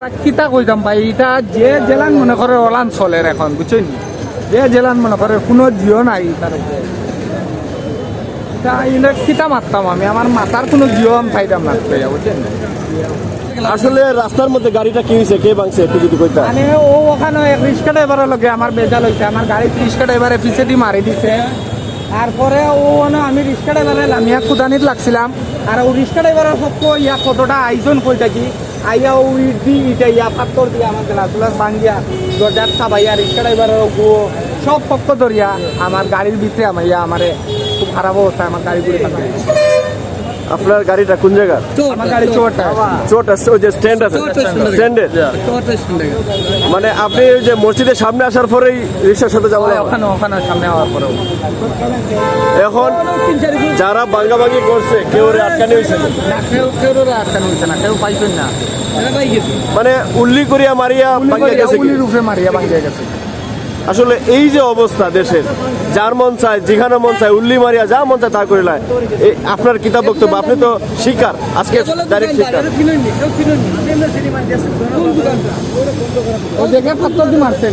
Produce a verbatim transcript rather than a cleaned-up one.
কিতা কইতাম ভাই, ইটা যে যেলান মনে করে ওলান চলের এখন, বুঝছইন নি? যে যেলান মনে করে কুনু জিও নাই ইটার উপরে। ইটা ইলে কিতা মাততাম আমি, আমার মাথার কুনু জিও আমি পাইতাম না, বুঝছইন নি? আসলে রাস্তার মধ্যে গাড়িটা কি হয়েছে, কে ভাঙছে, একটু যদি কইতা? মানে ও ওখানো এক রিক্সা ড্রাইভারর লগে আমার বেজাল অইছে, আমার গাড়িত রিক্সা ড্রাইভারে পিছেদি মারি দিছে। তারপরে ও ওনো আমি রিক্সা ড্রাইভারে লামিয়া কুদানিত লাগছিলাম, আর ও রিক্সা ড্রাইভারর পক্ষ ইয়া কতটা আইজন কই থাকি, আইয়া ও ইট দি ইটা ইয়া পাথর দিয়া আমার গ্লাস গ্লাস ভাঙ্গিয়া দরজাত চাবাইয়া রিক্সা ড্রাইভারর গু সব পক্ষ ধরিয়া আমার গাড়ির ভিতরে আমাইয়া আমারে খুব খারাপ অবস্থা, আমার গাড়ি ঘুরে আপনার গাড়িটা কোন জায়গা? আমার গাড়ি চোরটা। চোরটা, ওই যে স্ট্যান্ড আছে, স্ট্যান্ডের। মানে আপনি ওই যে মসজিদের সামনে আসার পরেই রিক্সার সাথে যাওয়া ওখানে ওখানে সামনে আওয়ার পরে এখন যারা ভাঙ্গাভাঙ্গি করছে, কেউ ওরে আটকানি হয়েছে না। না, কেউ কেউ আটকানি হয়েছে না, কেউ পাইছেন না। মানে উল্লি করিয়া মারিয়া ভাঙ্গা গেছে কি? উলির উপরে মারিয়া ভাঙ্গিয়া গেছে। আসলে এই যে অবস্থা দেশের, যার মন চায়, যেখানে মন চায়, উল্লি মারিয়া যা মন চায় তা করিলায়। এই আপনার কিতা বক্তব্য? আপনি তো শিকার, আজকে ডাইরেক্ট শিকার। ও দেখে পাথর দিয়ে মারছে।